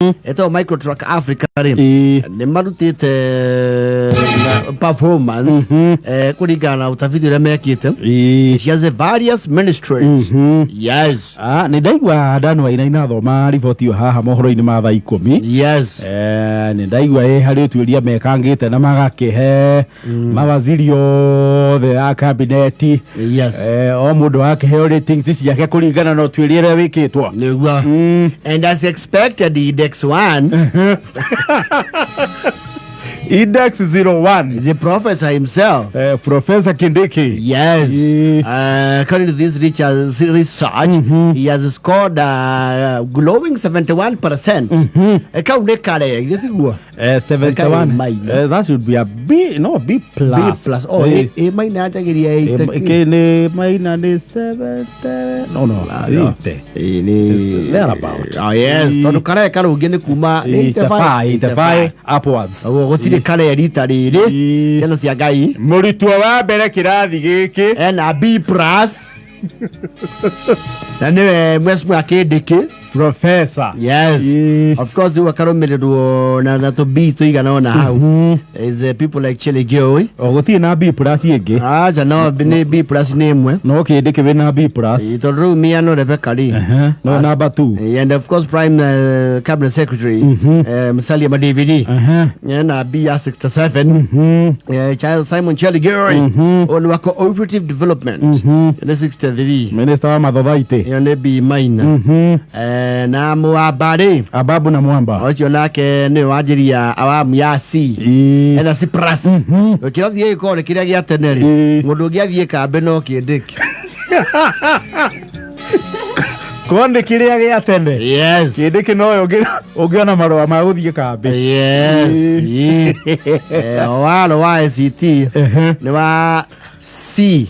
Ĩtagwo Microtruck Africa rĩ, nĩ marutĩte na performance kũringana na ũtafiti ũrĩa mekĩte. She has a various ministries, yes. Ah, nä ndaigua Dan Wainaina thoma riboti ĩyo haha mohoro-inĩ ma thaa 10. Nä ndaigua ä harä å tuä mekangä na magakĩhe mawaziri othe a kabineti. O må ndå akĩheo ratings ciake kũringana na ũtuĩria ũrĩa wĩkĩtwo. Nĩguo, and as expected, index 1, Index 01, the professor himself, Professor Kindiki. Yes. According to this research, he has scored a glowing 71%. Kau nĩ kare, githĩ tiguo? 71. Minor. That should be a B, no, B B plus. plus. Oh, A minor yanjagĩria 80. Kä nä maina nä 70, no, Ah, no. 80. Ĩ, nĩ It's thereabout. Ah, yes, tondũ kare karũngĩ nĩ kuma 85, 85 upwards. Ũguo gũtirĩ kare rita rĩrĩ. Ciana cia Ngai. Mũrutwo wa mbere kĩrathi gĩkĩ Ena B plus. Na nĩwe Mheshimiwa Kindiki. Professor. Yes. Of course, rĩu akarũmĩrĩrwo na tũ B tũigana ona hau. Is people like Chelugui. O gũtirĩ na B plus ĩngĩ? Aca, no nĩ B plus nĩ ĩmwe. No Kindiki wĩna B plus. Ĩ, tondũ rĩu Miano Rebecca rĩ. No number 2. And of course Prime Cabinet Secretary Musalia Mudavadi na B ya 67. Charles Simon Chelugui ũyũ nĩ wa Cooperative Development nĩ 63. Minister wa mathovaitĩ. Ĩyo nĩ B minor. Na Mwamba rĩ, Ababu na Mwamba, ũcio nake nĩwe wanjĩria awamu ya C, ena C plus. Kĩrathi gĩgĩkorwo nĩ kĩrĩa gĩa tene rĩ, mũndũ ũngĩ athiĩ kambĩ no Kindiki. Ko nĩ kĩrĩa gĩa tene? Yes. Kindiki nowe ũngĩona marũa ma gũthiĩ kambĩ. Yes. Ĩ. Waro wa ICT nĩ wa C.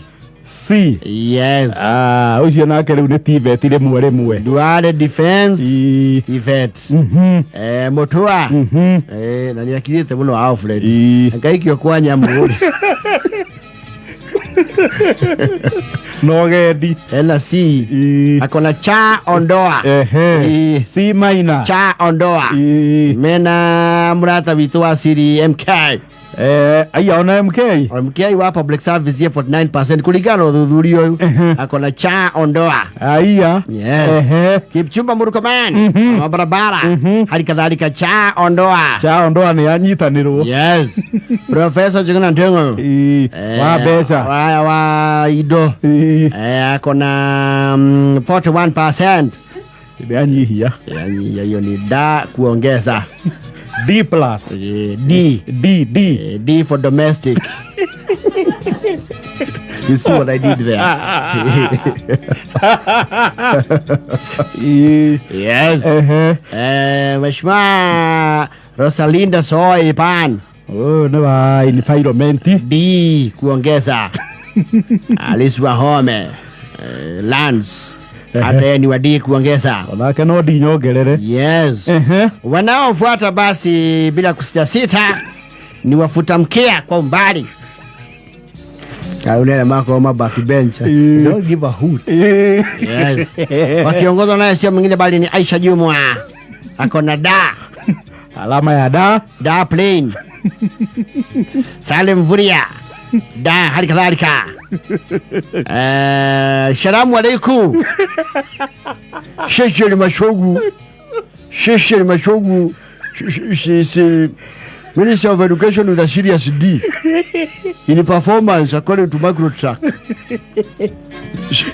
C. Yes. Ah, ũcio nake rĩu nĩ TVET rĩmwe rĩmwe. Duale Defense, TVET. Mutua na nĩ akirĩte mũno Alfred. Ngaikio kwa nyamũ rĩ. No gendi. Ena C. Akona cha ondoa. C minor. Cha ondoa. Mena mũrata witũ wa siri MK. Aya ona MK. MK wa public service ye 49% kũringana na ũthuthuria ũyũ akona cha ondoa. Aya. Yes. Kipchumba Murkomen wa barabara hali kadhalika cha ondoa. Cha ondoa nĩ anyitanĩrwo. Yes. Professor Njuguna Ndung'u Wa mbeca. Wa indo akona 41%. Nĩ anyihia. Anyihia, hiyo ni da kuongeza. D plus. D. D D. D for domestic. You see what I did there? Yes. Mheshimiwa Rosalinda Soipan. Oh, nĩ wa environment. D kuongeza. Alice Wahome. Lands. Hata yeye ni wa D kuongeza. Onake no D nyongerere. Yes. Wanaofuata basi bila kusitasita ni wafuta mkia kwa umbali. Kaunene mako ma backbencher. Don't give a hoot. Yes. Wakiongozwa naye sio mwingine bali ni Aisha Jumwa. Ako na da. Alama ya da. Da plane. Salim Mvurya. Da hali kadhalika. Salamu alaikum. Shesheri Machogu. Shesheri Machogu. She Minister of Education with a serious D in performance according to Microtruck.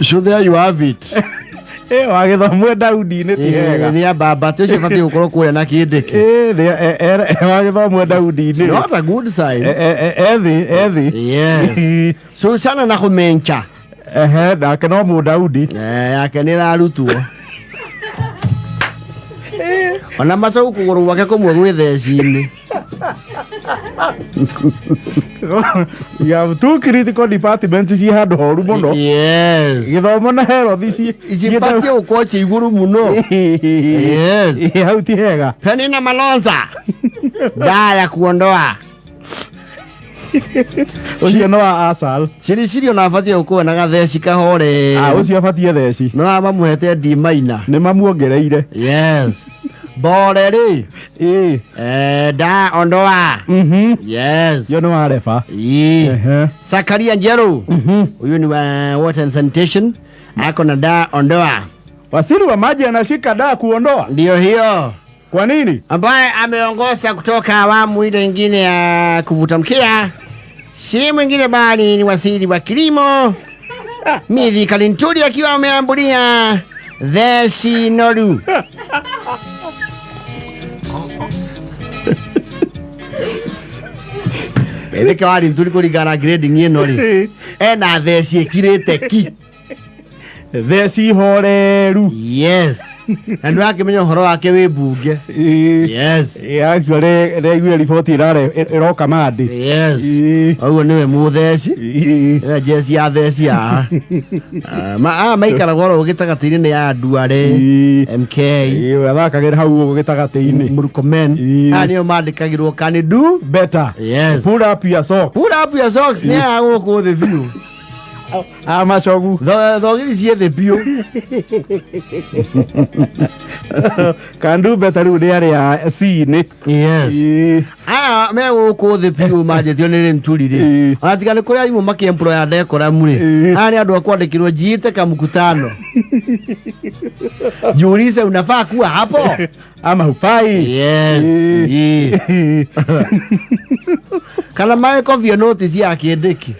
So there you have it. Wagĩthomwo Daudi-inĩ ti hega. Nĩ ambamba ũcio batiĩ gũkorwo kũrĩa na Kindiki. Wagĩthomwo Daudi-inĩ. Not a good sign. Ethi ethi. Yes. Susana na kũmencha. Ehe, nake no Mũdaudi. Yake nĩ ĩrarutwo. Ona Macaũ kũgũrũ gwake kũmwe gwĩ theci-inĩ. You have two critical departments ciĩ handũ horu mũno. Yes. Gĩthomo na health ci Cibatiĩ gũkorwo ciĩ igũrũ mũno. Yes. Hau ti hega. Penina Malonza. Daa ya kuondoa. Ũcio no wa Asal. Chiriciri ona abatiĩ gũkorwo na gatheci kahore. Ah, ũcio abatiĩ theci. No mamũhete D minor. Nĩ mamuongereire. Yes. Bore rĩ Ĩĩ. Da ondoa. Yes. Yo nĩ wareba. Ii. Ehe. Sakaria Njeru huyu ni wa water and sanitation, ako na da ondoa. Waziri wa maji anashika daa kuondoa. Ndio hiyo Kwa nini? ambaye ameongoza kutoka awamu ile ingine ya kuvuta mkia, si mwingine bali ni waziri wa kilimo Mithi Kalinturi akiwa ameambulia theci noru. Ethike wa Linturi kũringana na grading ĩno rĩ, ena theci ĩkirĩte ki. Theci horeru. Yes, na ndũrakĩmenya ũhoro wake wĩ mbunge. Ĩĩ. Yes. Ĩĩ, actually ndĩraiguire riboti ĩroka mandi. Yes. Ĩĩ. Ũguo nĩwe mũtheci. Ĩĩ. Ĩyo jeci ya theci haha. Ah, maikaraga oro gĩtagatĩ-inĩ nĩ ya Nduare, Ĩĩ. MK, Ĩĩ, athakagĩra hau ũguo gĩtagatĩ-inĩ. Murkomen. Ĩĩ. Aya nĩo mandĩkagĩrwo can do. Better. Yes. Pull up your socks. Pull up your socks nĩ aya gũkũ thĩ biũ. A macogu. Thogithi ciĩ thĩ biũ. Can do better rĩu nĩ arĩa C-inĩ. Yes. Ĩĩ. Aya me gũkũ thĩ biũ manjĩtio nĩ Linturi rĩ. Ĩĩ. Ona tiga nĩ kũrĩ arimũ makĩemploya decorum rĩ. Ĩĩ. Aya nĩ andũ a kwandĩkĩrwo jiite kamkutano. Jiulize unafaa kuwa hapo. Ama hufai. Yes. Ĩĩ. Ĩĩ. Kana maĩkovio notice ya kĩndĩki.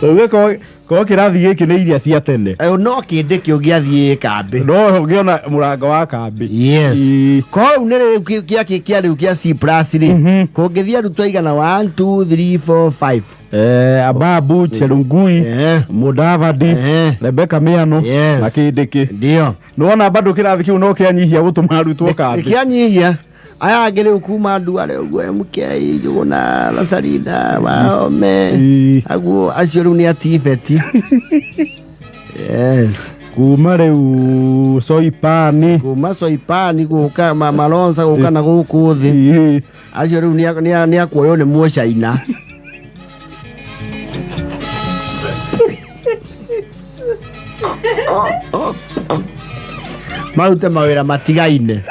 Uge ko kĩrathi gĩkĩ nĩ iria cia tene. No kĩndĩki ũngĩathiĩ kambĩ. No ũngĩona mũrango wa kambĩ. Yes. Ĩĩ. Ko rĩu nĩ rĩu kĩa rĩu kĩa C plus rĩ, kũngĩthiĩ arutwo aigana 1 2 3 4 5. Ababu Cherungui, Mudavadi, Rebecca Miano na Kindiki. Ndio. Nĩwona bado kĩrathi kĩu no kĩanyihia gũtũma arutwo kambĩ. Kĩanyihia aya angĩ rĩu kuma Nduare ũguo MK Njũgũna Lasarinda Wahome Ĩĩ. aguo acio rĩu nĩ atibeti. Yes. Kuma rĩu Soipani. Kuma Soipani gũka Malonza gũka na gũkũ thĩ. Ĩĩ. Acio rĩu nĩ akuoywo nĩ mũcaina. Marute mawĩra matigaine.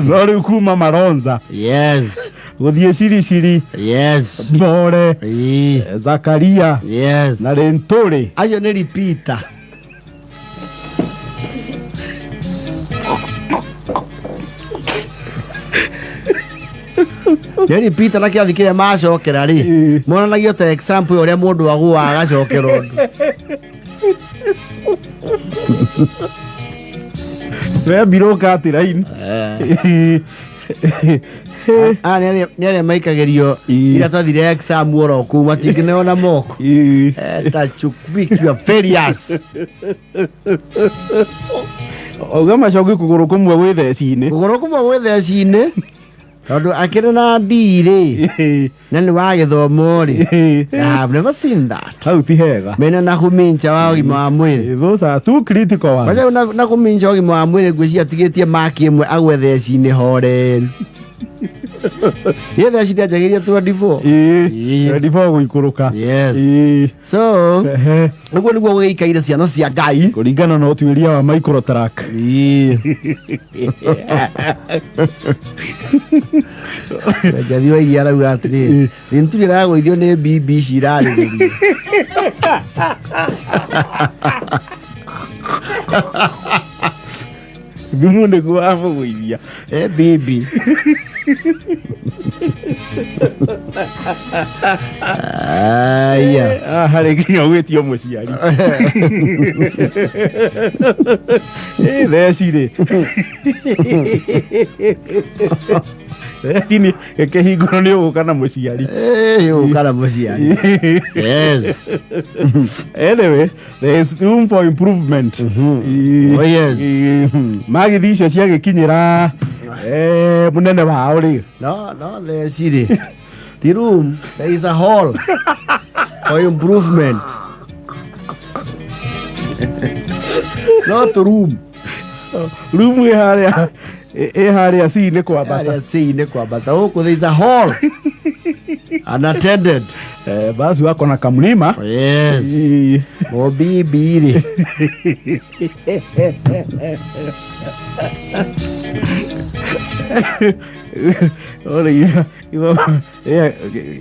No rĩu kuma Malonza. Yes. Gũthiĩ Ciriciri. Yes. Mbore. Ĩĩ. Zakaria. Yes. Na Linturi. Acio nĩ repeater. Nĩ repeater na kĩrathi kĩrĩa macokera rĩ, Ĩĩ. monanagio ta example ya ũrĩa mũndũ agũaga agacokera ũndũ. Wembirwo katiraini. Aya nĩ arĩa maikagĩrio Ĩĩ. ira twathire exam oro kũu matingĩneo na moko. Ĩĩ. Eta chukwik, you are failures. Auga macogi kũgũrũ kũmwe gwĩ theci-inĩ. Kũgũrũ kũmwe gwĩ theci-inĩ tondũ akĩrĩ na D rĩ, na nĩ wa gĩthomo rĩ. I have never seen that. Hau ti hega. Mena na kũmincha wa ũgima wa mwĩrĩ. Those are two critical ones. Kwaja na kũmincha ũgima wa mwĩrĩ ngwĩciria atigĩtie maki ĩmwe agwe theci-inĩ horeru. Ĩ theci ndĩanjagĩria 24. Ĩĩ. Ĩĩ. 24 gũikũrũka. Yes. Ĩĩ. So, Ehe. ũguo nĩguo gũgĩikaire ciana cia Ngai. Kũringana na ũtuĩria wa microtrack. Ĩĩ. Njathi wa iria arauga atĩrĩrĩ, Linturi aragũithio nĩ BB ici irarĩrĩria. Thumu nĩguo wamũgũithia. BB. Aya. Harĩ nginya gwĩtio mũciari. Ĩ theci rĩ. Theci nĩ ĩkĩhingũrwo nĩ ũgũka na mũciari. Ũgũka na mũciari. Yes. Anyway, there is room for improvement. Oh, yes. Magithi icio ciagĩkinyĩra mũnene wao rĩ. No, theci rĩ. The room, there is a hall for improvement. Not room. Room ĩ harĩa C nĩ kwambata. Harĩa C nĩ kwambata. Gũkũ there is a hall. Unattended. Eh, basi wako na kamlima. Yes. Mobibi.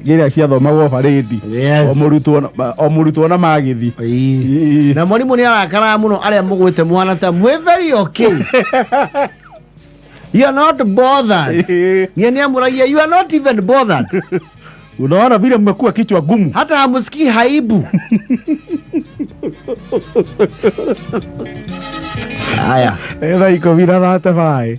Ĩrĩa ciathomagwo barĩndi. Yes. O mũrutwo o mũrutwo na magithi. Ĩĩ. Na mwarimũ nĩ arakaraga mũno arĩa mũgwĩte mwana ta mwĩ very okay. You are not bothered. Niĩ nĩ amũragia you are not even bothered. Unaona vile mmekuwa kichwa gumu. Hata hamusikii haibu. Haya. Thaa 10 na 35.